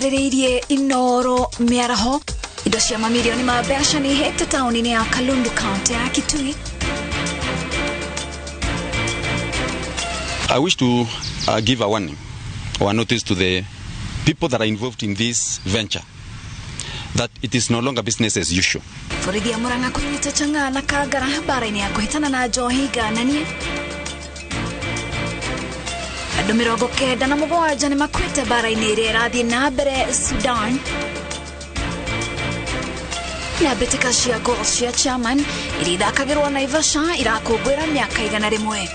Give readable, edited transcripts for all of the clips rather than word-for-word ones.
Tũkuharĩrĩirie Inoro mĩaraho. Indo cia mamirioni ma mbeca nĩ ihĩte taũni-inĩ ya Kalundu, kaunti ya Kitui. I wish to give a warning or a notice to the people that are involved in this venture that it is no longer business as usual. Borithi ya Murang'a kũnyita chang'aa na kangara mbara-inĩ ya kũhĩtana na njohi ngananie. Andũ 97 nĩ makuĩte mbara-inĩ ĩrĩa ĩrathiĩ na mbere Sudan. Na mbĩtĩka cia gol cia Chairman iria ithakagĩrwo Naivasha irakũngũĩra mĩaka 101.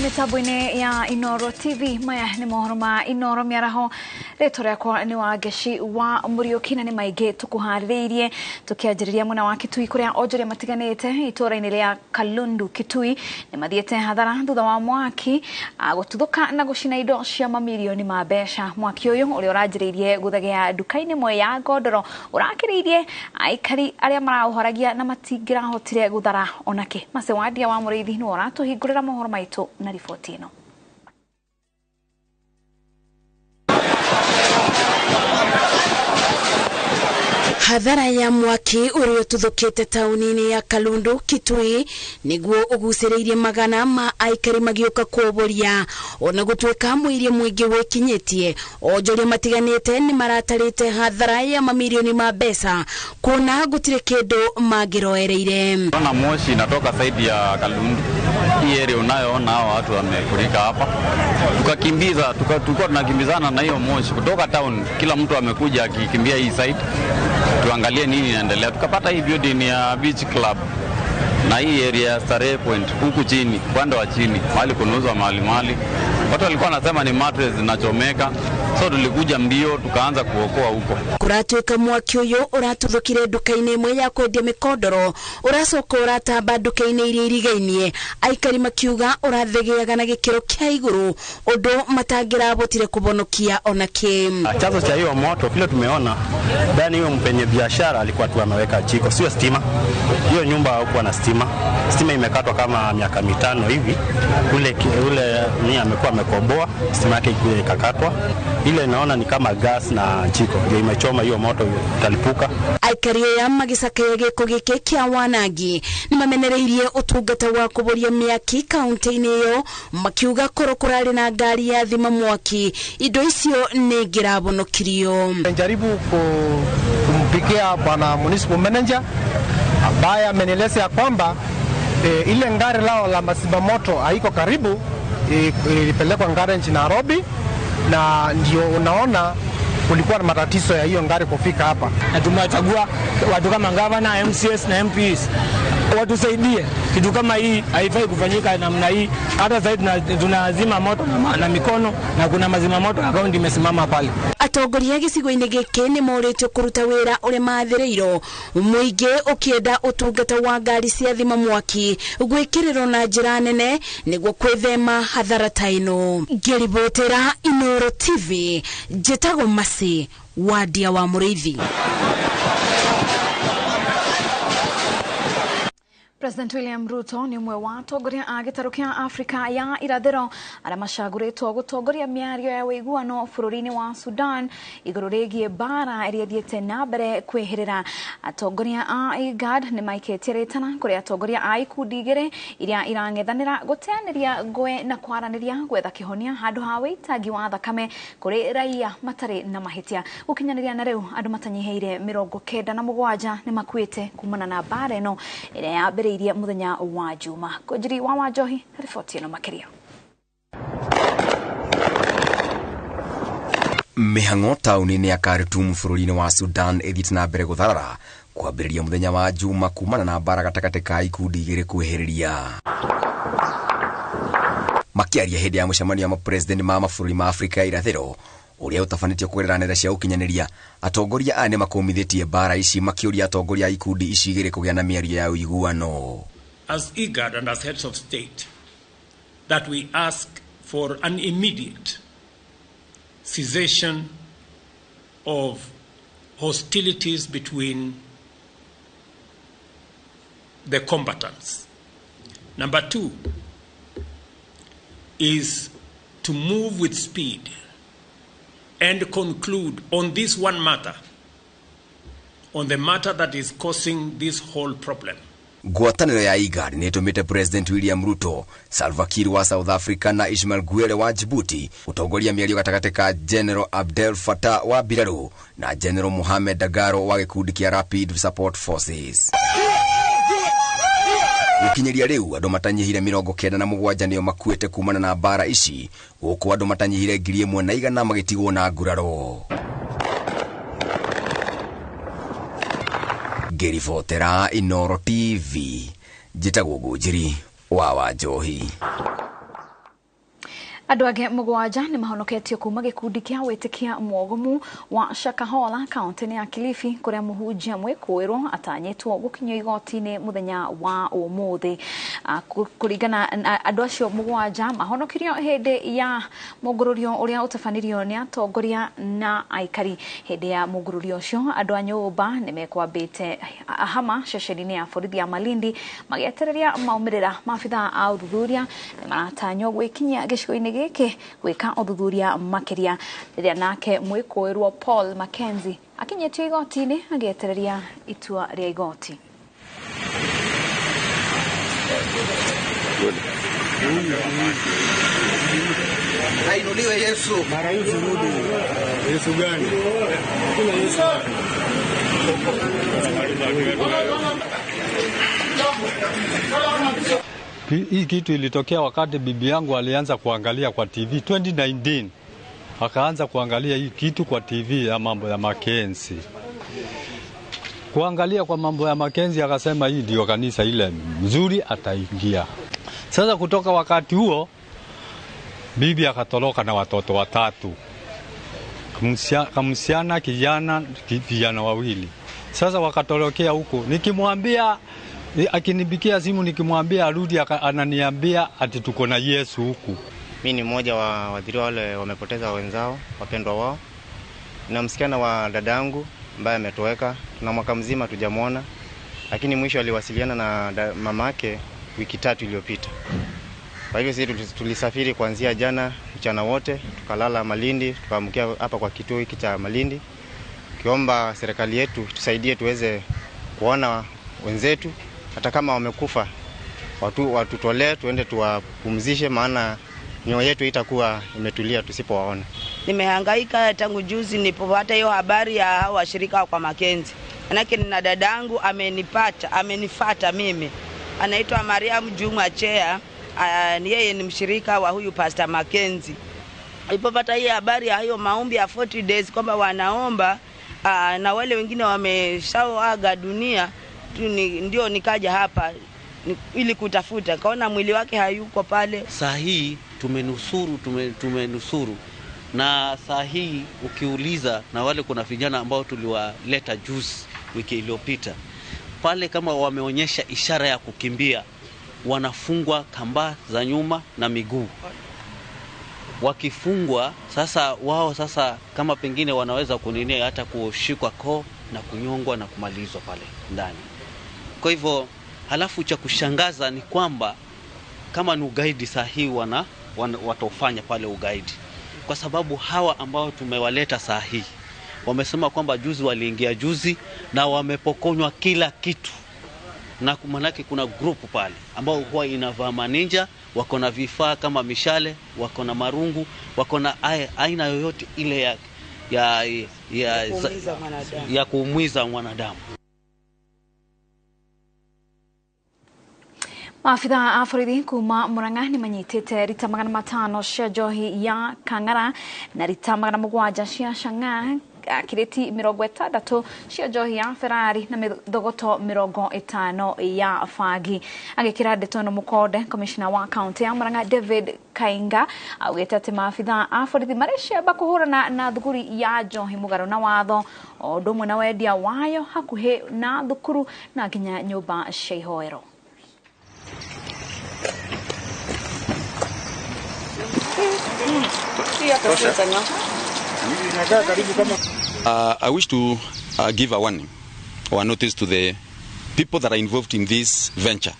Mitambo-inĩ ya Inoro TV, maya nĩ mohoro ma Inoro mĩaraho. Rĩtwa rĩakwa nĩ Wangeci wa Mũriũki na nĩ maingĩ tũkũharĩrĩirie, tũkĩanjĩrĩria mwena wa Kitui kũrĩa onjoria matiganĩte itũũra-inĩ rĩa Kalundu Kitui nĩ mathiĩte hathara thutha wa mwaki gũtuthũka na gũcina indo cia mamirioni ma mbeca. Mwaki ũyũ ũrĩa ũranjĩrĩirie gũthegea nduka-inĩ ĩmwe ya ngondoro ũrakĩrĩirie aikari arĩa maraũhoragia na matingĩrahotire gũthara onakĩ. Macewandia wa Mũrĩithi nĩwe ũratũhingũrĩra mohoro maitũ na riboti ĩno. Hathara ya mwaki ũrĩa ũtuthũkĩte taũni-inĩ ya Kalundu Kitui nĩguo ũgucĩrĩirie magana ma aikari magĩũka kuoboria. Ona gũtuĩka mũiria mũingĩ wĩkinyĩtie, onjoria matiganĩte nĩ maratarĩte hathara ya mamirioni ma mbeca kuona gũtirĩ kĩndũ mangĩroereire. Ona moshi inatoka side ya Kalundu, hii area unayoona hao watu wamefurika hapa, tukakimbiza tulikuwa tunakimbizana na hiyo moshi kutoka town, kila mtu amekuja akikimbia hii side tuangalie nini inaendelea. Tukapata hii building ya Beach Club na hii area ya Starehe Point huku chini, upande wa chini mahali kunauzwa mali mali, watu walikuwa wanasema ni mattress zinachomeka, so tulikuja mbio tukaanza kuokoa huko. Kuratuika mwaki uyu uratuthukire nduka-inĩ ĩmwe ya kwendia mĩkondoro ũracoka ũratamba nduka-inĩ iria irigainie, aikari makiuga ũrathegeaga na gĩkĩro kĩa igũrũ ũndũ matangĩrabotire kũbonokia ona kĩ. Chanzo cha hiyo moto kile tumeona ndani, hiyo mpenye biashara alikuwa tu ameweka jiko, sio stima. Hiyo nyumba hakuwa na stima, stima imekatwa kama miaka 5 hivi. Ule ni amekuwa amekomboa stima yake ikakatwa. Ile naona ni kama gas na jiko ndio imechoma hiyo moto italipuka. Aikari aya magĩcakaya gĩko gĩkĩ kĩa wanangi nĩ mamenereirie ũtungata wa kũboria mĩaki kaunti-inĩ ĩyo, makiuga korwo kũrarĩ na ngari ya thima mwaki indo icio nĩ ingĩrabonokirio. Najaribu kumpigia bwana municipal manager ambaye amenieleza ya kwamba ile ngari lao la mazima moto haiko karibu, ilipelekwa garage Nairobi, na ndio unaona kulikuwa na matatizo ya hiyo ngari kufika hapa. Na tumewachagua watu kama gavana, MCS na MPs watusaidie. Kitu kama hii haifai kufanyika namna hii. Hata sasa tunazima moto na mikono na kuna mazima moto ya kaunti imesimama pale. Atongoria gĩcigo-inĩ gĩkĩ nĩ morĩtio kũruta wĩra ũrĩa mathĩrĩirwo, mũingĩ ũkĩenda ũtungata wa ngari cia thima mwaki gwĩkĩrĩrwo na njĩra nene nĩguo kwĩthema hathara ta ĩno. Ngĩribotera Inoro TV, njĩtagwo Masi Wandia wa Mũrĩithi. President William Ruto nĩ ũmwe wa atongoria a gĩtarũ kĩa Afrika ya irathĩro arĩa macagũrĩtwo gũtongoria mĩario ya ũiguano bũrũri-inĩ wa Sudan igũrũ rĩgiĩ mbara ĩrĩa ĩthiĩte na mbere kwĩhĩrĩra. Atongoria a IGAD nĩ maikĩtie rĩtana kũrĩ atongoria a ikundi igĩrĩ iria irang'ethanĩra gũteanĩria ngũĩ na kwaranĩria gwetha kĩhonia handũ ha wĩitangi wa thakame kũrĩ raia matarĩ na mahĩtia. Gũkinyanĩria na rĩu andũ matanyihĩire 97 nĩ makuĩte kumana na mbara ĩno ĩrĩa yambĩrĩirie muthenya wa Juma. Kũnjiri wa Wanjohi riboti ĩno makĩria. Mĩhang'o taũni-inĩ ya Khartoum bũrũri-inĩ wa Sudan ĩthiĩte na mbere gũtharara kwambĩrĩria mũthenya wa Juma kumana na mbara gatagatĩ ka ikundi igĩrĩ kwĩhĩrĩria. Makĩaria hĩndĩ ya mũcemanio wa mapresident ma mabũrũri ma Afrika ya irathĩro Ũrĩa ũtabanĩtio kũgerera nenda cia ũkinyanĩria, atongoria aya nĩmakũmithĩtie mbara ici makĩũria atongoria a ikundi ici igĩrĩ kũgĩa na mĩario ya ũiguano. As IGAD and as heads of state, that we ask for an immediate cessation of hostilities between the combatants. Number two is to move with speed and conclude on this one matter, on the matter that is causing this whole problem. Ngwatanĩro ya IGAD nĩ ĩtũmĩte President William Ruto, Salva Kiir wa South Africa na Ismail Guelleh wa Djibouti gũtongoria mĩario gatagatĩ ka General Abdel Fattah wa mbirarũ na General Mohamed Dagalo wa gĩkundi kĩa Rapid Support Forces. Gũkinyĩria rĩu andũ matanyihire 97 nĩo makuĩte kumana na mbara ici, gũkũ andũ matanyihire 1,100 magĩtigwo na nguraro. Ngĩribotera Inooro TV, njĩtagwo Ngũnjiri wa Wanjohi. Andũ angĩ 7 nĩ mahonoketio kuma gĩkundi kĩa wĩtĩkia mwogomu wa Shakahola kaunti-inĩ ya Kilifi, kũrĩa mũhunjia mwĩkũĩrwo atanyĩtwo gũkinyio igoti-inĩ mũthenya wa ũmũthĩ. Kũringana na andũ acio 7 mahonokirio hĩndĩ ya mũngũrũrio ũrĩa ũtabanirio nĩ atongoria na aikari. Hĩndĩ ya mũngũrũrio ũcio andũ a nyũmba nĩ mekwambĩte hama ceceni-inĩ ya borithi ya Malindi magĩetereria maumĩrĩra. Maabithaa a ũthuthuria nĩ maratanywo gwĩkinyia gĩcigo-inĩ gĩkĩ gwĩka ũthuthuria makĩria, rĩrĩa nake mwĩkũĩrwo Paul Mackenzie akinyĩtio igoti-inĩ agĩetereria itua rĩa igoti. Ainuliwe Yesu. Mara hizi rudi. Yesu gani? Kuna Yesu. Hii kitu ilitokea wakati bibi yangu alianza kuangalia kwa TV 2019. Akaanza kuangalia hii kitu kwa TV ya mambo ya Mackenzie. Kuangalia kwa mambo ya Mackenzie akasema hii ndio kanisa ile mzuri ataingia. Sasa kutoka wakati huo bibi akatoroka na watoto watatu. Kamsichana, kijana, vijana wawili. Sasa wakatorokea huko. Nikimwambia, akinipigia simu nikimwambia arudi, ananiambia ati tuko na Yesu huku. Mimi ni mmoja wa waathiriwa wale wamepoteza wenzao, wapendwa wao. Na msichana wa dadangu ambaye ametoweka, tuna mwaka mzima tujamuona. Lakini mwisho aliwasiliana na mamake wiki 3 iliyopita. Kwa hivyo sisi tulisafiri kuanzia jana mchana wote, tukalala Malindi, tukaamkia hapa kwa kituo hiki cha Malindi. Kiomba serikali yetu tusaidie tuweze kuona wenzetu, hata kama wamekufa watutolee tuende tuwapumzishe, maana mioyo yetu itakuwa imetulia tusipowaona. Nimehangaika tangu juzi nilipopata hiyo habari ya hao washirika kwa Mackenzie. Manake nina dadangu amenipata, amenifuata mimi. Anaitwa Mariam Juma Chea. Yeye ni mshirika wa huyu Pastor Mackenzie. Nilipopata hii habari ya hiyo maombi ya 40 days kwamba wanaomba na wale wengine wameshaaga dunia, ndio nikaja hapa ili kutafuta. Kaona mwili wake hayuko pale. Saa hii tumenusuru, tumenusuru. Na saa hii ukiuliza na wale kuna vijana ambao tuliwaleta juzi wiki iliyopita pale, kama wameonyesha ishara ya kukimbia, wanafungwa kamba za nyuma na miguu. Wakifungwa sasa wao sasa kama pengine wanaweza kuninia hata kushikwa koo na kunyongwa na kumalizwa pale ndani. Kwa hivyo halafu cha kushangaza ni kwamba kama ni ugaidi saa hii watofanya pale ugaidi. Kwa sababu hawa ambao tumewaleta saa hii wamesema kwamba juzi waliingia juzi na wamepokonywa kila kitu. Na manake kuna group pale ambao huwa inavaa maninja, wako na vifaa kama mishale, wako na marungu, wako na aina yoyote ile ya kuumiza mwanadamu. Maabithaa a borithi kuma Murang'a nĩ manyitĩte rita 500 cia njohi ya Kang'ara na rita 700 cia Chang'aa kireti 60 cia njohi ya Ferrari na mithogoto 50 ya fagi. Agikira ndeto ĩno mũkonde, commissioner wa county ya Murang'a David Kainga augĩte atĩ maabitha a borithi marĩ ciamba kũhũrana na thuguri ya njohi mũgarũ na watho o ũndũ ũmwe na wendia wayo hakuhĩ na thukuru na nginya nyũmba cia ihoero. I wish to give a warning or a notice to the people that are involved in this venture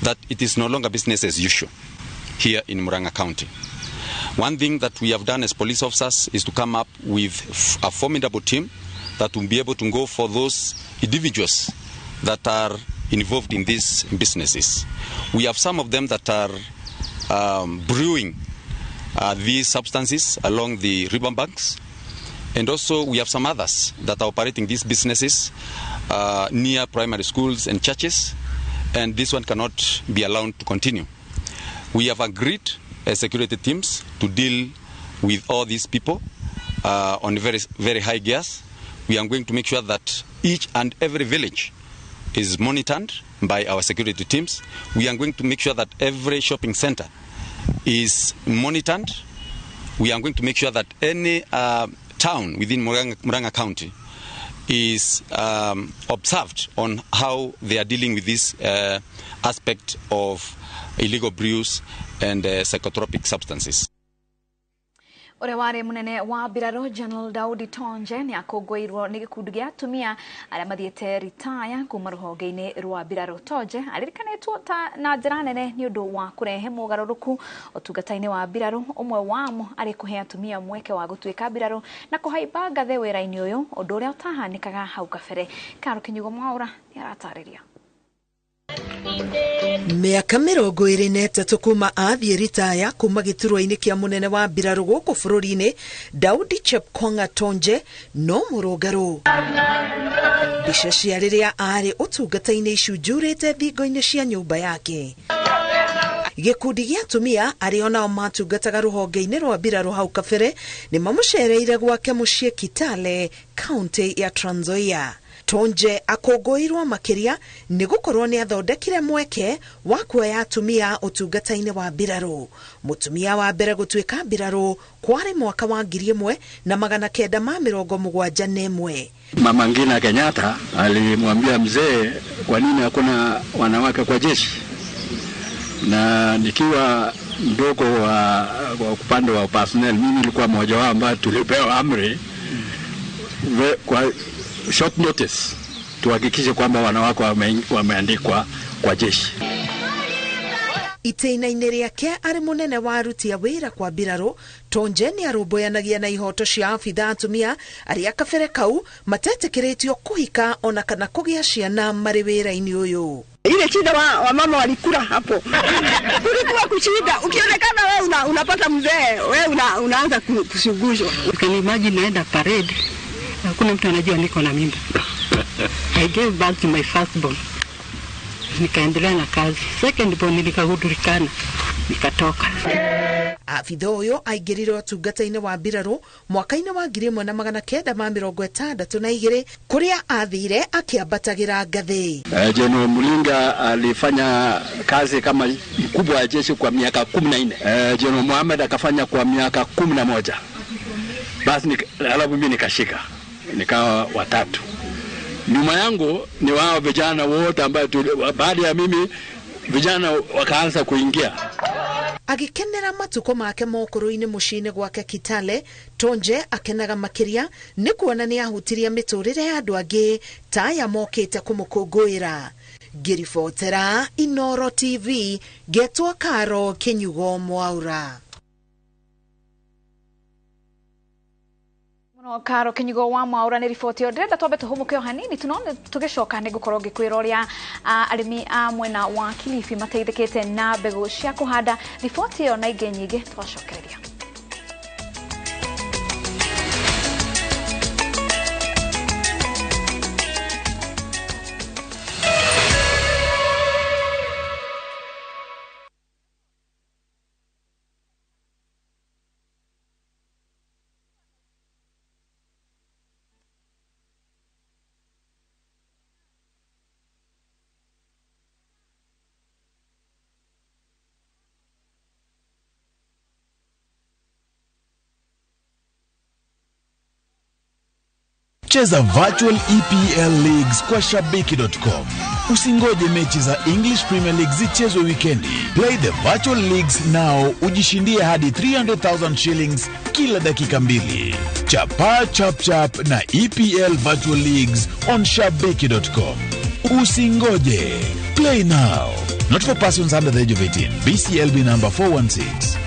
that it is no longer business as usual here in Murang'a County. One thing that we have done as police officers is to come up with a formidable team that will be able to go for those individuals that are involved in these businesses. We have some of them that are brewing these substances along the river banks, and also we have some others that are operating these businesses near primary schools and churches, and this one cannot be allowed to continue. We have agreed as security teams to deal with all these people on very, very high gears. We are going to make sure that each and every village is monitored by our security teams. We are going to make sure that every shopping center is monitored. We are going to make sure that any town within Murang'a County is observed on how they are dealing with this aspect of illegal brews and psychotropic substances. Ũrĩa warĩ mũnene wa mbirarũ General Daudi Tonje nĩ akũngũĩirwo nĩ gĩkundi gĩa atumia arĩa mathiĩte ritaya kuma rũhonge-inĩ rwa mbirarũ. Tonje aririkanĩtwo ta na njĩra nene nĩ ũndũ wa kũrehe mogarũrũku ũtungata-inĩ wa mbirarũ, ũmwe wamo arĩ kũhe atumia mweke wa gũtuĩka mbirarũ na kũhaimba ngathĩ wĩra-inĩ ũyũ, ũndũ ũrĩa ũtahanĩkaga hau kabere. Karo Kinyugo Mwaura nĩ aratarĩria. Mĩaka 23 kuma athiĩ ritaya kuma gĩturwa-inĩ kĩa mũnene wa mbirarũ gũkũ bũrũri-inĩ, Daudi Chepkonga Tonje no mũrũngarũ. Mbica cia rĩrĩa arĩ ũtungata-inĩ icunjurĩte thingo-inĩ cia nyũmba yake. Gĩkundi gĩa atumia arĩa onao matungataga rũhonge-inĩ rwa mbirarũ hau kabere nĩ mamũcereire gwake mũciĩ Kitale, kaunti ya Trans Nzoia. Tonje akũngũĩirwo makĩria nĩ gũkorwo nĩ athondekire mweke wa kuoya atumia ũtungata-inĩ wa mbirarũ. Mũtumia wa mbere gũtuĩka mbirarũ kwarĩ mwaka wa 1971. Mama Ngina Kenyatta alimwambia mzee, kwa nini hakuna wanawake kwa jeshi? Na nikiwa mdogo wa upande wa personnel, mimi nilikuwa mmoja wao ambaye tulipewa amri kwa short notice tuhakikishe kwamba wanawake wameandikwa kwa jeshi. Itĩina-inĩ rĩake arĩ mũnene wa aruti a wĩra kwa mbirarũ, Tonje nĩ arũmbũyanagia na ihoto cia abitha atumia arĩa kabere kau matetĩkĩrĩtio kũhika ona kana kũgĩa ciana marĩ wĩra-inĩ ũyũ. Ile shida wa mama walikula hapo. Kulikuwa kushinda, ukionekana wewe unapata mzee, wewe unaanza kushughushwa. You can imagine naenda parade, hakuna mtu anajua niko na mimba. I gave birth to my firstborn. Nikaendelea na kazi. Second born nilikahudurikana, nikatoka. Abitha ũyũ aingĩrire ũtungata-inĩ wa mbirarũ mwaka-inĩ wa 1962 kũrĩa athire akĩambatagĩra ngathĩ. General Mulinga alifanya kazi kama mkubwa wa jeshi kwa miaka 14. General Mohamed akafanya kwa miaka 11. Basi alafu mimi nikashika, nikawa watatu. Nyuma yangu ni wao vijana wote ambao baada ya mimi vijana wakaanza kuingia. Agikenera matuko make mokoro-inĩ mũciĩ-inĩ gwake Kitale, Tonje akenaga makĩria nĩ kuona nĩ ahutirie mĩtũrĩre ya andũ angĩ ta aya mokĩte kũmũkũngũĩra. Ngĩribotera Inoro TV, ngetwo Karo Kinyugo Mwaura. Karo Kinyugo wa Mwaura nĩ riboti ĩyo. Ndĩrenda twambe tũhũmũke o hanini tunone tũgĩcoka nĩ ngũkorwo ngĩkwĩra ũrĩa arĩmi a mwena wa Kilifi mateithĩkĩte na mbegũ cia kũhanda. Riboti ĩyo na ingĩ nyingĩ twacokereria. Cheza virtual EPL leagues kwa shabiki.com. Usingoje mechi za English Premier League zichezwe wikendi. Play the virtual leagues now, ujishindie hadi 300,000 shillings kila dakika 2. Chapa chap chap na EPL virtual leagues on shabiki.com. Usingoje. Play now. Not for persons under the age of 18. BCLB number 416.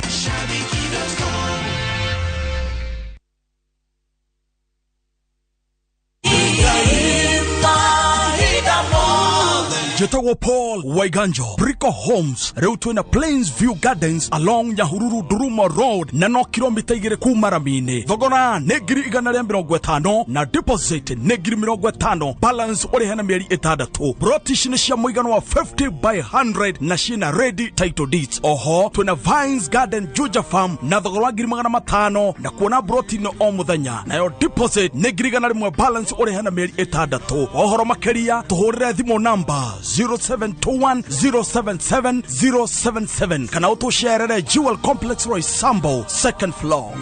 Jetagwo Paul Waiganjo, Brico Homes, rĩu twĩna Plains View Gardens along Nyahururu Duruma Road na no kilomita 2 kuma rami-inĩ. Thogora nĩ 150,000 na deposit nĩ 50,000, balance ũrĩhe na mĩeri 6. Broti ici nĩ cia mũigana wa 50 by 100 na ciĩna ready title deeds. Oho twĩna Vines Garden Juja Farm na thogora wa 500,000 na kuona broti no o mũthenya, nayo deposit nĩ 100,000, balance ũrĩhe na mĩeri 6. Ohoro makĩria tũhũrĩre thimũ namba 0721 077 077 kana ũtũcerere Jewel Complex Roysambu, second floor.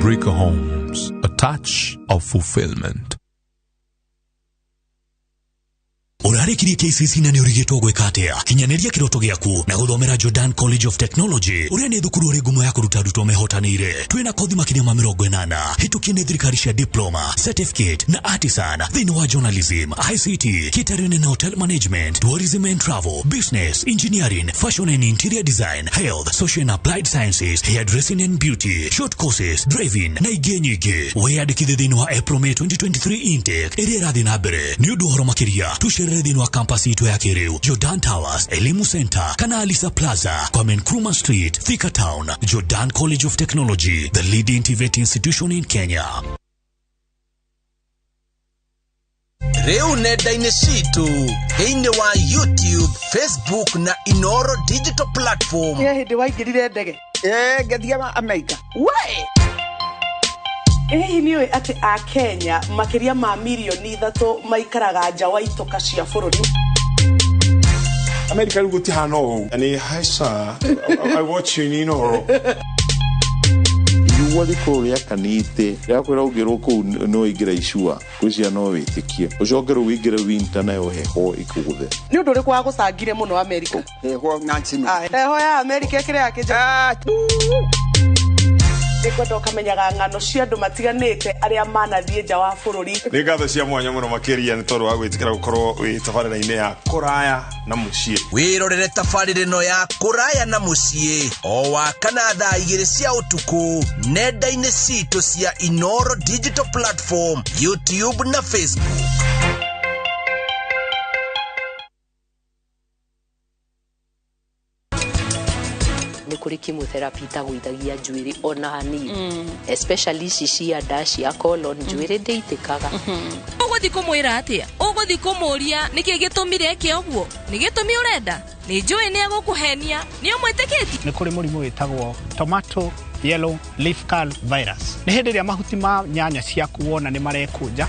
Brico Homes, a touch of fulfillment. Urarĩkirie KCC na nĩũrigĩtwo gwĩka atĩa? Kinyanĩria kĩroto gĩaku na gũthomera Jordan College of Technology ũrĩa nĩ thukuru ũrĩ ngumo ya kũruta arutwo mehotanĩire. Twĩna kothi makĩria ma 80 hĩtũkie nĩ thirikari cia diploma, certificate na artisan thĩinĩ wa journalism, ICT, catering and hotel management, tourism and travel, business, engineering, fashion and interior design, health, social and applied sciences, hairdressing and beauty, short courses, driving na ingĩ nyingĩ. Wĩyandĩkithie thĩinĩ wa April May 2023 intake ĩrĩa ĩrathiĩ na mbere. Nĩ ũndũ ũhoro makĩria tũcerere thĩinĩ wa campus itũ ya kĩrĩu Jordan Towers, Elimu Center kana Alisa Plaza, Kwame Nkrumah Street, Thika Town. Jordan College of Technology, the leading TVET institution in Kenya. Rĩu nenda-inĩ citũ thĩinĩ wa YouTube, Facebook na Inoro digital platform. He hĩndĩ waingĩrire ndege? Ngathiaga America. We! Hihi nĩ ũĩ atĩ a Kenya makĩria ma mirioni 3 maikaraga nja wa itoka cia bũrũri? America rĩu gũtihana ũũ. Nĩ haica, I watch you in Inoro. Riũa rĩkorwo rĩakanĩte rĩakwĩra ũngĩrwo kũu no ũingĩre icua gwĩciria no wĩtĩkie ũcoke rĩu ũingĩre winter nayo heho ĩkũgũthe. Nĩ ũndũ ũrĩkũ wagũcangire mũno America? Heho na njino. Heho ya America ĩkĩrĩ ya kĩnja. Nĩngwenda ũkamenyaga ng'ano cia andũ matiganĩte arĩa manathiĩ nja wa bũrũri. Nĩ ngatho cia mwanya mũno makĩria nĩ tondũ wa gwĩtĩkĩra gũkorwo wĩ tabarĩra-inĩ ya kũraya na mũciĩ. Wĩrorere tabarĩra ĩno ya kũraya na mũciĩ o wa kana thaa 2 cia ũtukũ nenda-inĩ citũ cia Inoro digital platform, YouTube na Facebook. Kuri chemotherapy itagũithagia njuĩrĩ ona hanini, especially ici cia nda cia colon, njuĩrĩ ndĩitĩkaga. Ũgũthiĩ kũmwĩra atĩa? Ũgũthiĩ kũmũria nĩkĩ gĩtũmire eke ũguo? Nĩ gĩtũmi ũrenda? Nĩ njũĩ nĩ egũkũhenia. Nĩ ũmwĩtĩkĩtie? Nĩ kũrĩ mũrimũ wĩtagwo tomato yellow leaf curl virus. Nĩ hĩndĩ ĩrĩa mahuti ma nyanya ciaku wona nĩ marekũnja.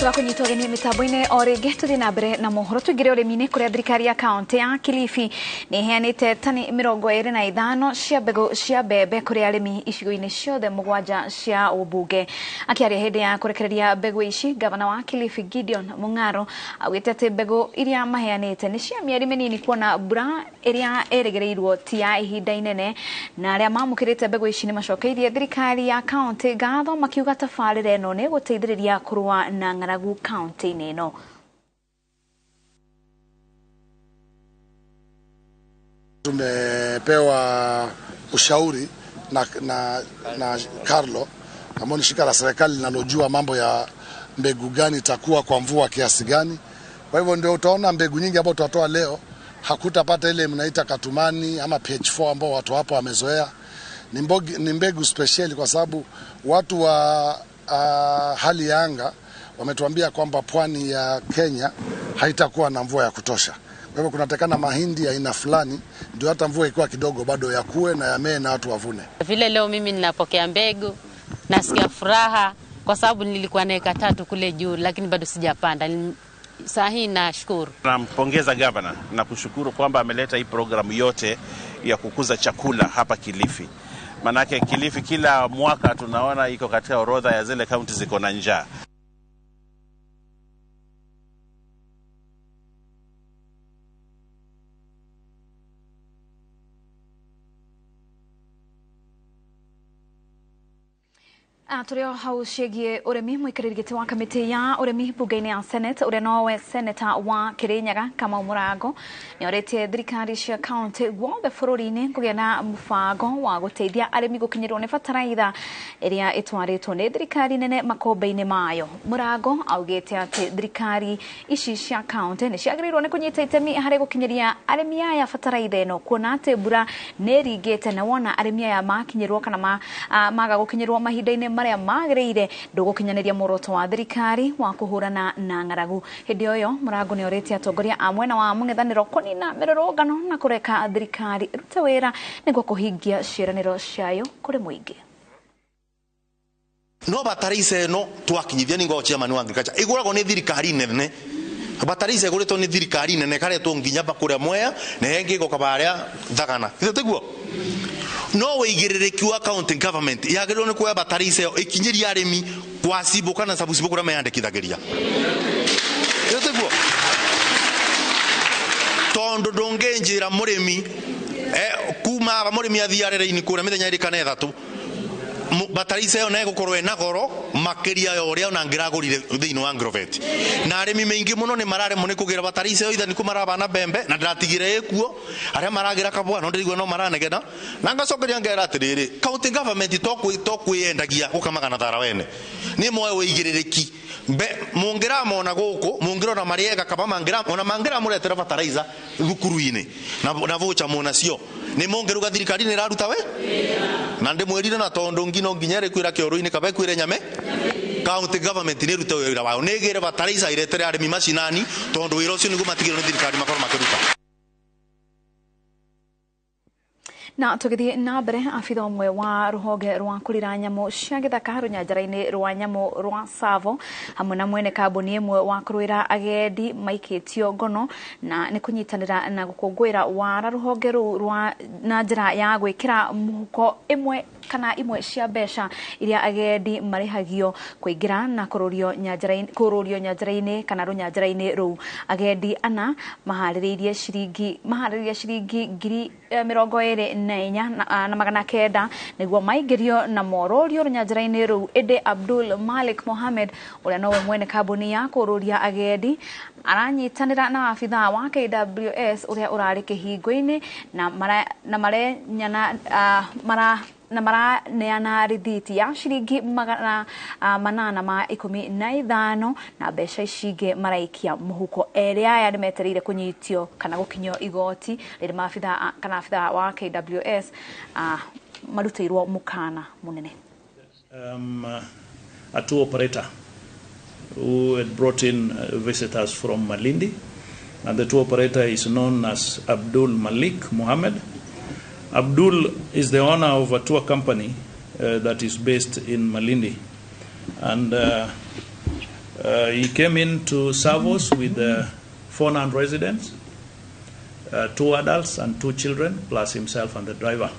Tũgakunyitwo ũgeni mĩtambo-inĩ o rĩngĩ tũthiĩ na mbere na mohoro tũingĩre ũrĩmi-inĩ kũrĩa thirikari ya kaũntĩ ya Kilifi nĩ ĩheanĩte tani 25 cia mbegũ cia mbembe kũrĩ arĩmi icigo-inĩ ciothe 7 cia ũmbunge. Akĩaria hĩndĩ ya kũrekereria mbegũ ici, gavana wa Kilifi Gideon Mung'aro augĩte atĩ mbegũ iria maheanĩte nĩ cia mĩeri mĩnini kuona mbura ĩrĩa ĩrĩgĩrĩirwo ti ya ihinda inene, na arĩa mamũkĩrĩte mbegũ ici nĩ macokeirie thirikari ya kaũntĩ ngatho makiuga tabarĩra ĩno nĩ ĩgũteithĩrĩria kũrũa na ng'aragu kaunti-inĩ ĩno. Tumepewa ushauri na Carlo ambao ni shirika la serikali linalojua mambo ya mbegu gani itakuwa kwa mvua kiasi gani. Kwa hivyo ndio utaona mbegu nyingi ambazo tutatoa leo Hakutapata ile mnaita katumani ama PH4 ambao watu hapo wamezoea. Ni mbegu speciali kwa sababu watu wa hali ya anga wametuambia kwamba pwani ya Kenya haitakuwa na mvua ya kutosha. Kwa hivyo kunatakana mahindi ya aina fulani ndio hata mvua ikiwa kidogo bado yakue na yamee na watu wavune. Vile leo mimi ninapokea mbegu nasikia furaha kwa sababu nilikuwa na eka 3 kule juu lakini bado sijapanda. Saa hii nashukuru. Nampongeza gavana na kushukuru kwamba ameleta hii programu yote ya kukuza chakula hapa Kilifi. Manake Kilifi kila mwaka tunaona iko katika orodha ya zile kaunti ziko na njaa. Tũrĩ o hau ciĩgiĩ ũrĩmi, mũikarĩri gĩtĩ wa kamĩtĩ ya ũrĩmi mbunge-inĩ ya Senate ũrĩa nowe seneta wa Kirinyaga Kamau Mũrango nĩorĩtie thirikari cia kaunti guothe bũrũri-inĩ kũgĩa na mũbango wa gũteithia arĩmi gũkinyĩrwo nĩ bataraitha ĩrĩa ĩtwarĩtwo nĩ thirikari nene makombe-inĩ mayo. Mũrango augĩte atĩ thirikari ici cia kaunti nĩ ciagĩrĩirwo nĩ kũnyita itemi harĩ gũkinyĩria arĩmi aya bataraitha ĩno, kuona atĩ mbura nĩ ĩringĩte na wona arĩmi aya makinyĩrwo kana maga gũkinyĩrwo mahinda-inĩ marĩa magĩrĩire ndũgũkinyanĩria muoroto wa thirikari wa kũhũrana na ng'aragu. Hĩndĩ ĩyo Mũrango nĩ orĩtie atongoria a mwena wa mũng'ethanĩro kũnina mĩrũrũngano na kũreka thirikari ĩrute wĩra nĩguo kũhingia ciĩranĩro ciayo kũrĩ mũingĩ. No bataraitha ĩno twakinyithia nĩ ngoo chairman wa agriculture ĩgũragwo nĩ thirikari nene. Bataraitha ĩgũrĩtwo nĩ thirikari nene karetwo nginya kũrĩa Mwea na ĩngĩ ĩgoka barĩa Thagana. Githĩ tiguo? No wĩigĩrĩrĩki wa county government yagĩrĩirwo nĩ kuoya bataraitha ĩyo ĩkinyĩrie arĩmi kwa cibũ kana sabucibũ kũrĩa meyandĩkithagĩria. Githĩ tiguo? Tondũ ndũngĩnjĩra mũrĩmi kuma aba mũrĩmi athiĩ arĩrĩ-inĩ kũrĩa mĩthenya ĩrĩ kana ĩthatũ bataraitha ĩyo na ĩgũkorwo ĩna goro makĩria ya ũrĩa ona ngĩragũrire thĩinĩ wa Agrovet. Na arĩmi maingĩ mũno nĩ mararemwo nĩ kũgĩra bataraitha ĩyo, itha nĩ kũ marabana mbembe na ndĩratigire ĩkuo arĩa maragĩra kabwa no ndĩraigua no maranegena. Na ngacokeria ngera atĩrĩrĩ, county government to kwĩyendagia gũkamaga na thara wene nĩ moe wĩigĩrĩrĩki mũngĩramona gũkũ mũngĩrona marĩega kaba ona mangĩramũretera bataraitha thukuru-inĩ na voucher mũnacio nĩ mũngĩruga thirikari nĩ ĩraruta we na ndĩmwĩrire na tondũ ngino nginya ĩrĩ kwĩra kĩoro-inĩ kaba ĩkwĩre nyame county government nĩ ĩrute wĩra wayo nĩ ĩgĩre bataraitha ĩretere arĩmi macinani tondũ wĩra ũcio nĩguo matigĩrwo nĩ thirikari makorwo makĩruta. Na tũgĩthiĩ na mbere, abitha ũmwe wa rũhonge rwa kũrira nyamũ cia gĩthaka rũnyanjara-inĩ rwa nyamũ rwa Tsavo hamwe na mwene kambuni ĩmwe wa kũrũĩra agendi maikĩtio ngono na nĩ kũnyitanĩra na gũkũngũĩra wara rũhonge rũu rwa na njĩra ya gwĩkĩra mũhuko ĩmwe kana imwe cia mbeca iria agendi marĩhagio kũingĩra na kũrũrio nyanjara-inĩ kana rũnyanjara-inĩ rũu. Agendi ana maharĩrĩirie ciringi 24,900 nĩguo maingĩrio na mororio rũnyanjara-inĩ rũu. Ĩndĩ Abdul Malik Mohamed ũrĩa nowe mwene kambuni ya kũrũria agendi aranyitanĩra na abithaa wa KWS ũrĩa ũrarĩ kĩhingo-inĩ na maraneana rithiti ya ciringi 815 na mbeca ici ingĩ maraikia mũhuko. Erĩ aya nĩmetereire kũnyitio kana gũkinyio igoti rĩrĩa maabithaa kana abithaa wa KWS marutĩirwo mũkana mũnene. A tour operator who had brought in visitors from Malindi, and the tour operator is known as Abdul Malik Mohammed. Abdul is the owner of a tour company that is based in Malindi, and he came into Tsavos with 4 non-residents, 2 adults and 2 children, plus himself and the driver.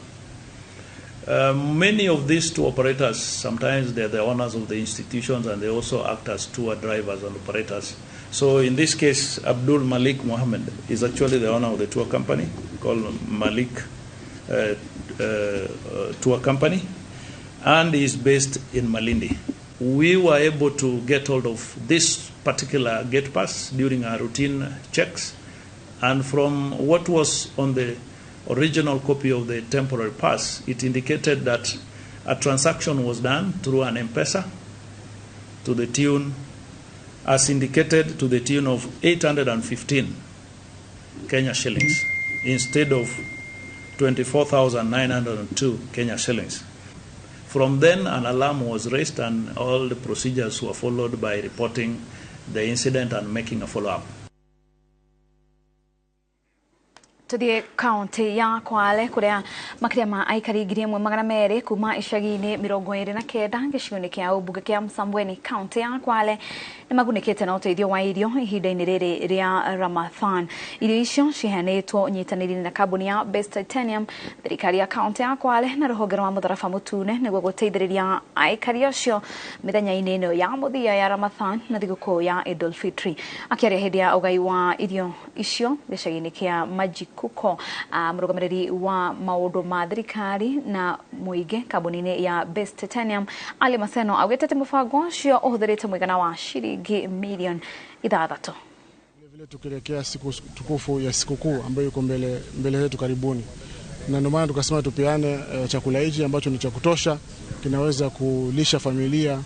Many of these tour operators, sometimes they're the owners of the institutions and they also act as tour drivers and operators. So in this case, Abdul Malik Mohammed is actually the owner of the tour company called Malik Tour Company, and is based in Malindi. We were able to get hold of this particular gate pass during our routine checks, and from what was on the original copy of the temporary pass, it indicated that a transaction was done through an M-Pesa to the tune, as indicated, to the tune of 815 Kenya shillings instead of 24,902 Kenya shillings. From then, an alarm was raised and all the procedures were followed by reporting the incident and making a follow-up. Tuthie kaunti ya Kwale kuria makiria ma aikari 1200 kuma icagi-inĩ 29 gĩcigo-inĩ kĩa ũmbunge kĩa Msambweni kaunti ya Kwale nĩ magunĩkĩte na ũteithio wa irio ihinda-inĩ rĩrĩ rĩa Ramadhan. Irio icio ciheanĩtwo ũnyitanĩri na kambuni ya Best Titanium, thirikari ya kaunti ya Kwale na rũhonge rwa Mũtharaba Mũtune nĩguo gũteithĩrĩria aikari acio mĩthenya-inĩ ĩno ya mũthia ya Ramadhan na thigũkũ ya Idul Fitri. Akĩaria hĩndĩ ya ũgai wa irio icio gĩcagi-inĩ kĩa Majiko kuko mũrũgamĩrĩri wa maũndũ ma thirikari na mũingĩ kambuni-inĩ ya Best Titanium Ali Maseno augĩte atĩ mũbango ũcio ũhũthĩrĩte mũigana wa shilingi milioni 6. Vile tukielekea siku tukufu ya sikukuu ambayo iko mbele yetu karibuni, na ndio maana tukasema tupeane chakula hichi ambacho ni cha kutosha, kinaweza kulisha familia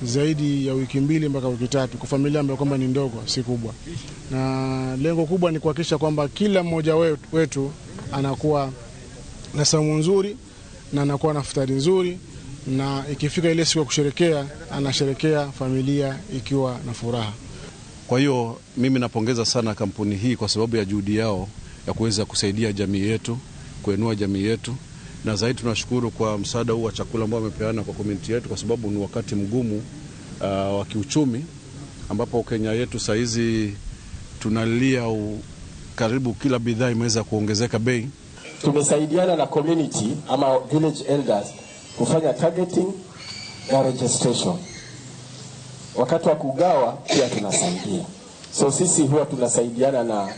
zaidi ya wiki 2 mpaka wiki 3 kwa familia ambayo kwamba ni ndogo si kubwa. Na lengo kubwa ni kuhakikisha kwamba kila mmoja wetu anakuwa na saumu nzuri na anakuwa na futari nzuri, na ikifika ile siku ya kusherekea anasherekea familia ikiwa na furaha. Kwa hiyo mimi napongeza sana kampuni hii kwa sababu ya juhudi yao ya kuweza kusaidia jamii yetu, kuinua jamii yetu, na zaidi tunashukuru kwa msaada huu wa chakula ambao wamepeana kwa community yetu, kwa sababu ni wakati mgumu wa kiuchumi ambapo Kenya yetu saizi tunalia karibu kila bidhaa imeweza kuongezeka bei. Tumesaidiana na community ama village elders kufanya targeting na registration. Wakati wa kugawa pia tunasaidia. So sisi huwa tunasaidiana na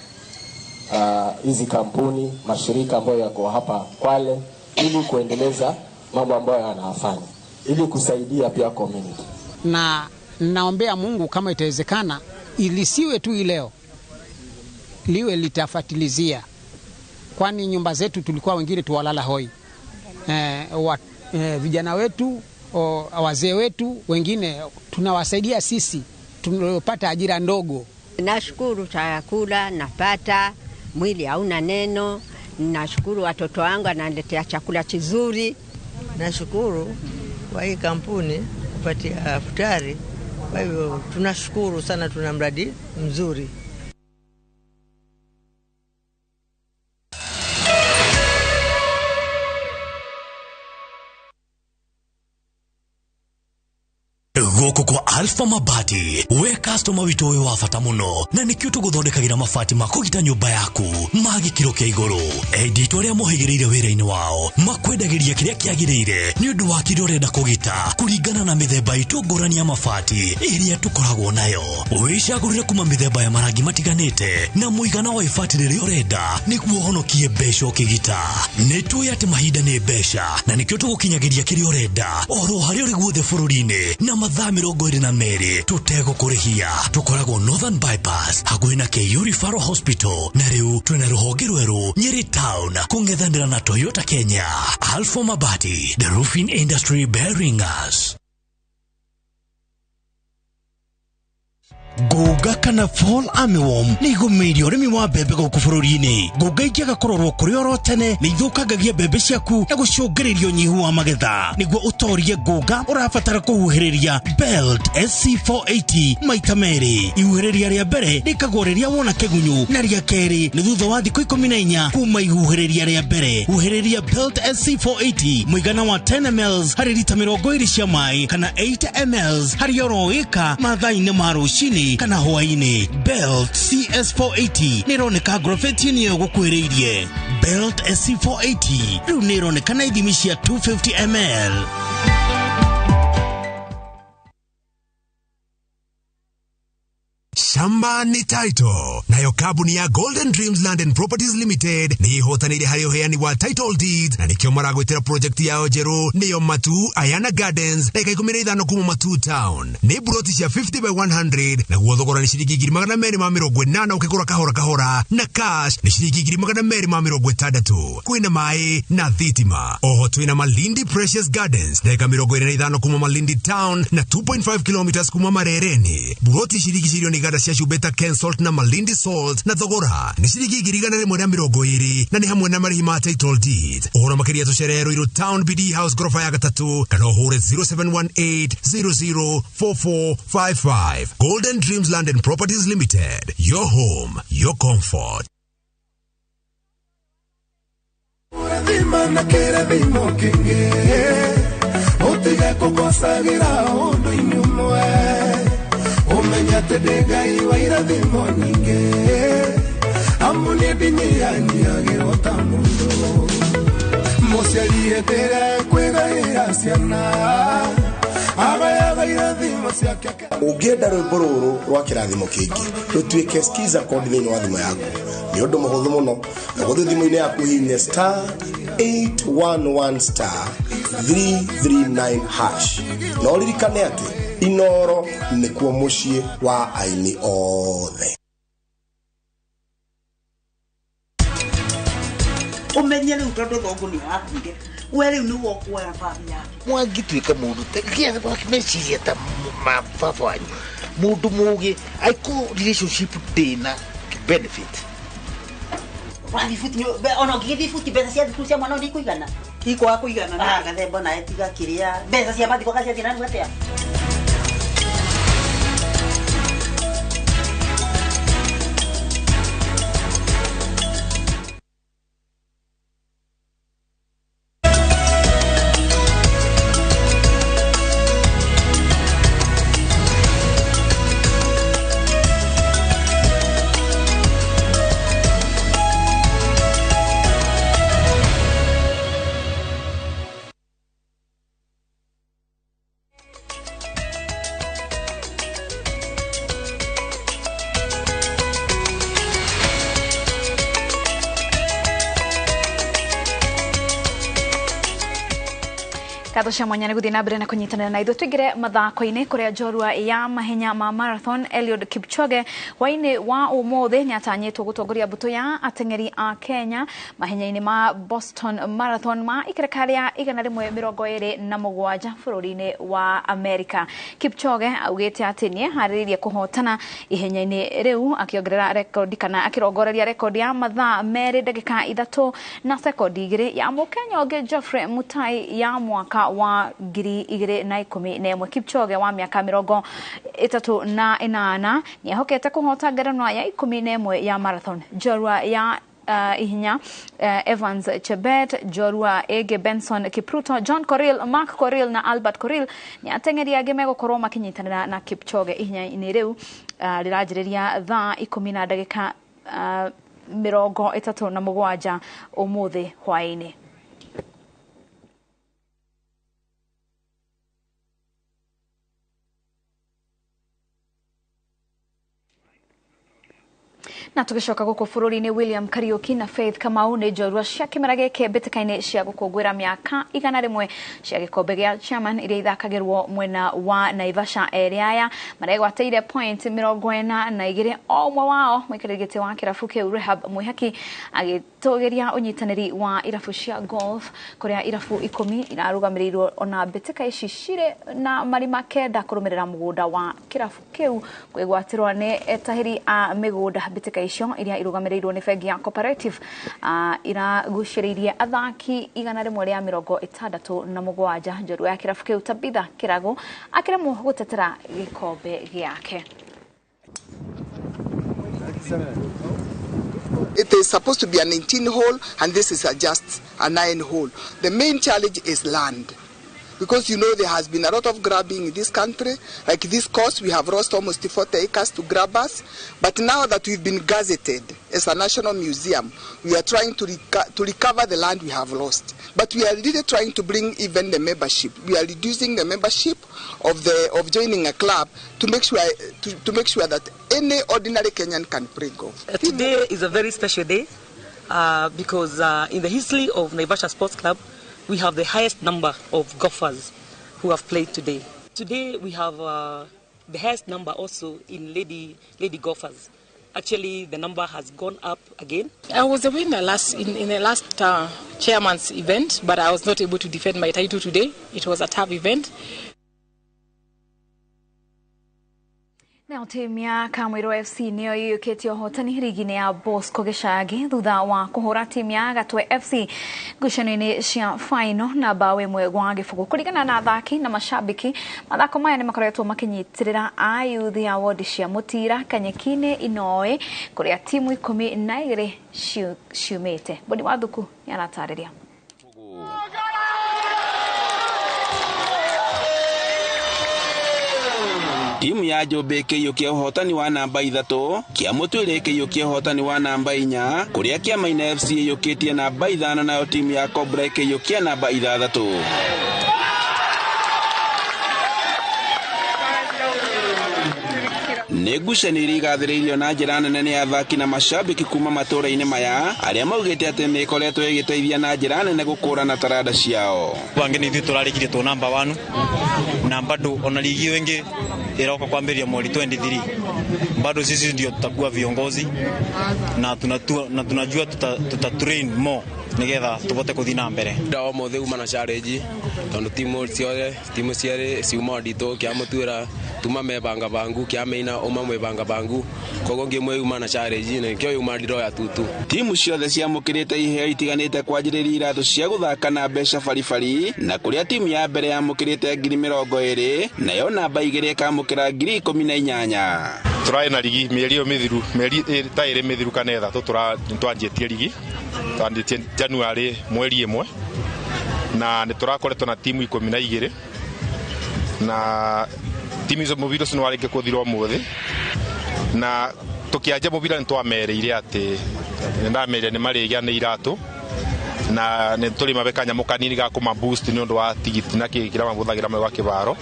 hizi kampuni, mashirika ambayo yako hapa Kwale ili kuendeleza mambo ambayo yanafanya, ili kusaidia pia community. Na naombea Mungu kama itawezekana ilisiwe tu leo, liwe litafatilizia, kwani nyumba zetu tulikuwa wengine tuwalala hoi. Vijana wetu, wazee wetu wengine tunawasaidia sisi tunalopata ajira ndogo. Nashukuru chakula napata, mwili hauna neno. Nashukuru watoto wangu ananiletea chakula kizuri. Nashukuru kwa hii kampuni kupatia futari. Kwa hivyo tunashukuru sana, tuna mradi mzuri. Gũkũ kwa Alpha Mabati we customer witũ ũyũ wa bata mũno, na nĩkĩo tũgũthondekagĩra mabati ma kũgita nyũmba yaku ma gĩkĩro kĩa igũrũ. Enditũ arĩa mohĩgĩrĩire wĩra-inĩ wao makwendagĩria kĩrĩa kĩagĩrĩire nĩ ũndũ wa kĩrĩa ũrenda kũgita kũringana na mĩthemba itũ ngũrani ya mabati ĩrĩa tũkoragwo nayo. Wĩcagũrĩre kuma mĩthemba ya marangi matiganĩte na mũigana wa ibati rĩrĩa ũrenda nĩguo ũhonokie mbeca ũkĩgita. Nĩ tũĩ atĩ mahinda nĩ mbeca na nĩkĩo tũgũkinyagĩria kĩrĩa ũrenda oro harĩa ũrĩ guothe bũrũri-inĩ na mathaa 22 tutegũkũrĩhia. Tũkoragwo Northern Bypass hakuhĩ na KU Referral Hospital, na rĩu twĩna rũhonge rwerũ Nyeri Town kũng'ethanĩra na Toyota Kenya. Alpha Mabati, the roofing industry bearing us. Ngũnga kana fall armyworm nĩ igũmĩire ũrĩmi wa mbembe gũkũ bũrũri-inĩ. Ngũnga ingĩaga kũrorwo kũrĩ oro tene nĩ ithũkangagia mbembe ciaku na gũcũngĩrĩria ũnyihu wa magetha. Nĩguo ũtorie ngũnga ũrabatara kũhuhĩrĩria Belt SC480 maita merĩ. Ihuhĩrĩria rĩa mbere rĩkagwo rĩrĩa wona kĩgunyũ na rĩa kerĩ nĩ thutha wa thikũ 14 kuma ihuhĩrĩria rĩa mbere. Huhĩrĩria Belt SC480 mũigana wa 10 ml harĩ rita 20 cia maĩ kana 8 ml harĩ oro ĩka mathaa-inĩ ma rũcinĩ kana hwaĩ-inĩ. Belt CS480 nĩ ĩroneka ngrobeti-inĩ ĩyo gũkuhĩrĩirie. Belt SC480 rĩu nĩ ĩroneka na ithimi cia 250 ml. Shamba ni title. Nayo kampuni ya Golden Dreams Land and Properties Limited ni ihotanire harĩ ũheani wa title deeds, na nĩkĩo maragwĩtĩra project yao njerũ nĩyo Matu Ayana Gardens, dakika 15 kuma Matu Town. Nĩ buroti cia 50 by 100 naguo thogora nĩ ciringi 280 ũkĩgũra kahora kahora, na cash nĩ ciringi 260. Kwĩna maĩ na thitima. Oho twĩna Malindi Precious Gardens, dakika 25 kuma Malindi Town na 2.5 kilometers kuma Marereni. Buroti ciringi ciringi iganda cia cumbĩ ta Kensalt na Malindi Salt na thogora nĩ ciringi 120,000 na nĩ hamwe na marĩhi ma title deed. Ũhoro makĩria tũcerere Ruiru Town BD House gorofa ya gatatũ kana ũhũre 0718 004455. Golden Dreams Land and Properties Limited, your home, your comfort. Ũngĩenda rwĩmbo rũrũ rwa kĩrathimo kĩingĩ rũtuĩke skiza code thĩinĩ wa thimũ yaku nĩ ũndũ mũhũthũ mũno. Ũgũthiĩ thimũ-inĩ yaku hihinye star 811 star 339 hash na ũririkane atĩ Inoro nĩkuo mũciĩ wa aini othe. Umenye rĩu tondũ thongo nĩ wakuire we rĩu nĩwe ũkuoya bathi yake. Mwangĩtuĩka mũndũ meciria ta ma baba wanyu mũndũ mũgĩ aiko relationship ndĩna benefit. Wathiĩ buti ona ũngĩgĩthiĩ buti mbeca cia thukuru cia mwana ũyũ nĩ ikũigana? Ikwaga kũigana na gathemba nawe tiga kĩrĩa mbeca cia mathiko gaciathiĩ na atĩa? Ngatho cia mwanya nĩ gũthiĩ na mbere na kũnyitanĩra na ithuĩ tũingĩre mathako-inĩ kũrĩa njorua ya mahenya ma marathon Eliud Kipchoge hwaĩ-inĩ wa ũmũthĩ nĩatanyĩtwo gũtongoria mbũtũ ya ateng'eri a Kenya mahenya-inĩ ma Boston Marathon ma ikereka rĩa 127 bũrũri-inĩ wa Amerika. Kipchoge augĩte atĩ nĩeharĩrĩirie kũhotana ihenya-inĩ rĩu akĩongerera rekondi kana akĩrongoreria rekondi ya mathaa 2 ndagĩka 3 na sekondi 2 ya mũkenya ũngĩ Geoffrey Mutai ya mwaka wa 2011. Kipchoge wa miaka 38 nĩehokete kũhota ngerenwa ya 11 ya marathon. Njorua ya ihenya Evans Chebet, njorua ĩngĩ Benson Kipruto, John Korir, Mark Korir na Albert Korir nĩ ateng'eri angĩ megũkorwo makĩnyitanĩra na Kipchoge ihenya-inĩ rĩu rĩranjĩrĩria thaa 10 na ndagĩka 37 ũmũthĩ hwaĩ-inĩ. Na tugicoka guku bururi-inĩ William Kariuki na Faith Kamau nĩ njorua cia kĩmera gĩkĩ mbĩtĩka-inĩ cia gũkũngũĩra mĩaka 100 cia gĩkombe gĩa chairman iria ithakagĩrwo mwena wa Naivasha. Erĩ aya maregwatĩire point 42 o ũmwe wao. Mũikarĩri gĩtĩ wa kĩrabu kĩu Rehab Mwihaki agĩtũgĩria ũnyitanĩri wa irabu cia golf kũrĩa irabu 10 irarũgamĩrĩirwo ona mbĩtĩka ici cirĩ na marima 9 kũrũmĩrĩra mũgũnda wa kĩrabu kĩu kwĩgwatĩrwo nĩ etahĩri a mĩgũnda. Mbĩtĩka icio iria irũgamĩrĩirwo nĩ bengi ya Cooperative iragucĩrĩirie athaki 167. Njorua ya kĩrabu kĩu Tabitha Kĩrago akĩremwo gũtetera gĩkombe gĩake. It is supposed to be a 19 hole and this is just a 9 hole. The main challenge is land. Because you know there has been a lot of grabbing in this country. Like this course, we have lost almost 40 acres to grabbers. But now that we've been gazetted as a national museum, we are trying to recover the land we have lost. But we are really trying to bring even the membership. We are reducing the membership of joining a club to make sure to make sure that any ordinary Kenyan can play golf. Today is a very special day because in the history of Naivasha Sports Club, we have the highest number of golfers who have played today. Today we have the highest number also in lady golfers. Actually, the number has gone up again. I was a winner in the last chairman's event, but I was not able to defend my title today. It was a tough event. Nayo timu ya Kamwiro FC niyo iyukitie ũhotani rigi-inĩ ya Bosco Gĩcagi thutha wa kũhũra timu ya Gatwe FC ngucanio-inĩ cia final na bao 1-0. Kũringana na athaki na mashabiki, mathako maya nĩ makoretwo makĩnyitĩrĩra ayuthi a wodi cia Mũtira, Kanyeki-inĩ, Inoĩ kũrĩa timu 12 ciumĩte. Boni wa Thuku nĩ aratarĩria. Timu ya Njũmbĩ ĩkĩiyũkia ũhotani wa namba 3, Kĩamũtwĩre ĩkĩiyũkia ũhotani wa namba 4, kũrĩa Kĩamaina FC ĩiyũkĩtie namba 5 nayo timu ya Cobra ĩkĩiyũkia namba 6. Nĩ ngucanio iria igathĩrĩirio na njĩra nene nĩ athaki na mashabiki kuma matũũra-inĩ maya arĩa maugĩte atĩ nĩ ĩkoretwo ĩgĩteithia na njĩra nene gũkũrana taranda ciao. Bangĩ nĩ ithuĩ tũrarĩkirie tũ namba 1 na bado ona ligi ĩyo ĩngĩ ĩroka kwambĩrĩria mweri 23 bado sisi ndio tutakuwa viongozi na tunajua tuta train more nigetha tubote kuthi na mbere. Nda mothe uma na challenge tondu timu ciothe timu ciarĩ ciuma nditũ Kĩamũtwĩra tuma mebanga bangu Kĩamaina uma mwebanga bangu koguo ngĩmwe uma na challenge na kĩo uma ndiroya tutu. Timu ciothe ciamũkĩrĩte iheo itiganĩte kwanjĩrĩria iratũ cia gũthaka na mbeca baribari na kũrĩa timu ya mbere yamũkĩrĩte 20,000 nayo namba 2 ĩkamũkĩra 18,000. Tũrarĩ na rigi mĩeri ĩyo mĩthiru mĩeri ta ĩrĩ mĩthiru kana ĩthatũ twanjĩtie rigi twanjĩtie January mweri 1 na nĩ tũrakoretwo na timu 12 na timu icio mũbira ũcio nĩ warĩkia kũthira ũmũthĩ na tũkĩanjia mũbira nĩ twamereire atĩ nĩ ndamerire nĩ marĩgĩa nĩ iratũ na nĩ tũrĩmabe kanyamũ kanini ga kũma boost nĩ ũndũ wa tigiti na kĩ kĩrĩa mahũthagĩra me gwa kĩbaro.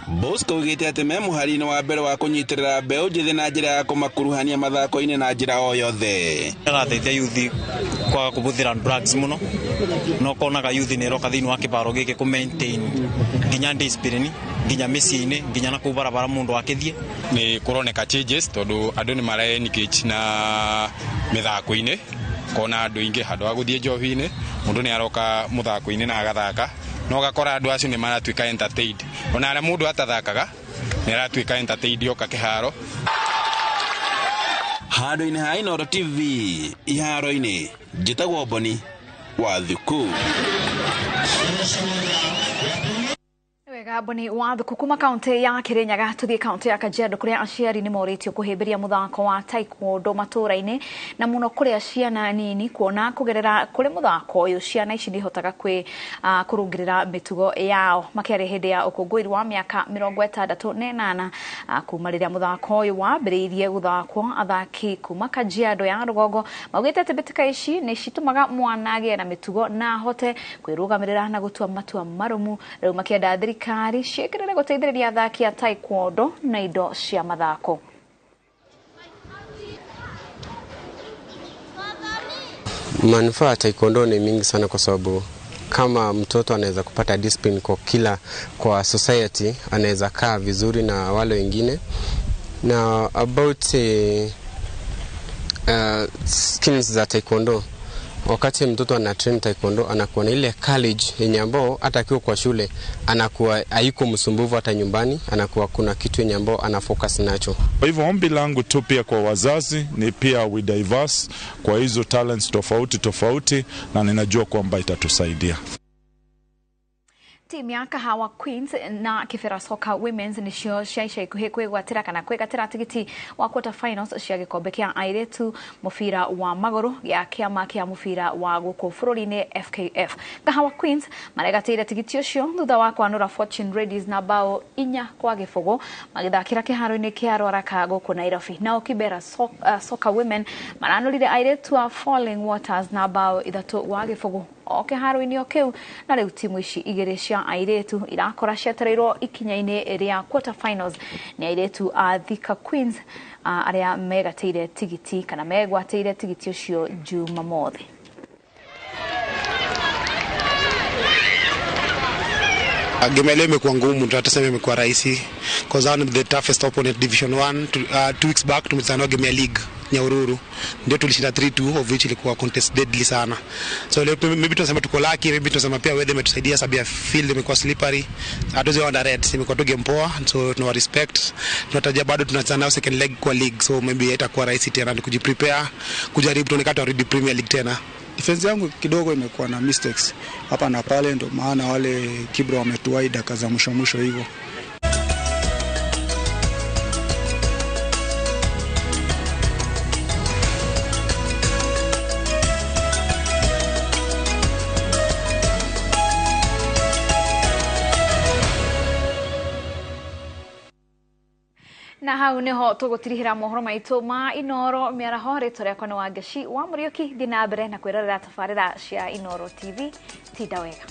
Bosco ugĩte atĩ me mũhari-inĩ wa mbere wa kũnyitĩrĩra mbeũ njĩthĩ na njĩra ya kũmakuruhania mathako-inĩ na njĩra o yothe. Ĩrateithia yuthi kwaga kũhũthĩra drugs mũno na ũkonaga yuthi nĩ ĩroka thĩinĩ wa kĩbaro gĩkĩ kũ maintain nginya discipline nginya mĩciĩ-inĩ nginya na kũu barabara mũndũ akĩthiĩ. Nĩ kũroneka changes tondũ andũ nĩ mara engage na mĩthako-inĩ kona andũ aingĩ handũ ha gũthiĩ njohi-inĩ mũndũ nĩ aroka mũthako-inĩ na agathaka na ũgakora andũ acio nĩ maratuĩka entertained ona arĩa mũndũ atathakaga nĩ aratuĩka entertained oka kĩharo. Handũ-inĩ ha Inooro TV iharo-inĩ njĩtagwo Boni wa Thuku. Wega Boni wa Thuku. Kuma kaunti ya Kirinyaga tuthie kaunti ya Kajiado kuria aciari ni moritio kuhimbiria muthako wa taekwondo matura-ini na muno kuria ciana nini kuona kugerera kuri muthako uyu ciana ici nihotaga kwi kurungirira mitugo yao makiaria hindi ya ukungũĩri wa miaka 68 kuma riria muthako uyu wambiriirie guthakwo athaki kuma Kajiado ya rugongo maugite ati mbitika ici ni citumaga mwana agĩe na mitugo na ahote kwirugamirira na gutua matua marumu. Riu makienda thirikari ciĩkĩrĩre gũteithĩrĩria athaki a taekwondo na indo cia mathako. Manufaa ya taekwondo ni mingi sana kwa sababu kama mtoto anaweza kupata discipline kwa kila kwa society, anaweza kaa vizuri na wale wengine. Na about skills za taekwondo, wakati mtoto ana train taekwondo anakuwa na ile courage yenye ambao hata akiwa kwa shule anakuwa hayuko msumbufu, hata nyumbani anakuwa kuna kitu yenye ambao ana focus nacho. Kwa hivyo ombi langu tu pia kwa wazazi ni pia we diverse kwa hizo talents tofauti tofauti, na ninajua kwamba itatusaidia. Timu ya Kahawa Queens na Kibera Soccer Women's nicio ciaica ikuhi kwigwatira kana kwigatira tigiti wa quarter finals cia gikombe kia airitu mubira wa maguru gia kiama kia mubira wa guku bururi-ini FKF. Kahawa Queens maregatire tigiti ucio thutha wa kwanura Fortune Ladies na bao 4-0 magithakira kiharo-ini kia Ruaraka guku Nairobi. Nao Kibera Soccer Women maranurire airitu a Falling Waters na bao 3-0 o kiharo-ini o kiu, na riu timu ici igiri cia airitu irakora cietereirwo ikinya-ini ria quarter finals ni airitu a Thika Queens aria megateire tigiti kana megwateire tigiti ucio Jumamothi. Game leo imekuwa ngumu, tutasema imekuwa rahisi because one of the toughest opponent Division 1 2 weeks back tumecheza game ya league. Nyahururu, ndio tulishinda 3-2, of which ilikuwa contest deadly sana. So leo maybe tunasema tuko lucky, maybe tunasema pia weather imetusaidia sababu ya field imekuwa slippery. Hatuwezi underrate, imekuwa tu game poa, so tunawa respect. Tunatarajia bado tunacheza nao second leg kwa league, so maybe haitakuwa rahisi tena, ni kujiprepare, kujaribu tuone kama tutarudi Premier League tena. Defense yangu kidogo imekuwa na mistakes hapa na pale, ndio maana wale Kibra wametuai dakika za mwisho mwisho hivyo. Na hau niho tugutirihira mohoro maitu ma Inoro miaraho. Ritwa riakwa ni Wangeci wa Muriuki, thiĩ na mbere na kwirorera tabarĩra cia Inoro TV. Tinda wega.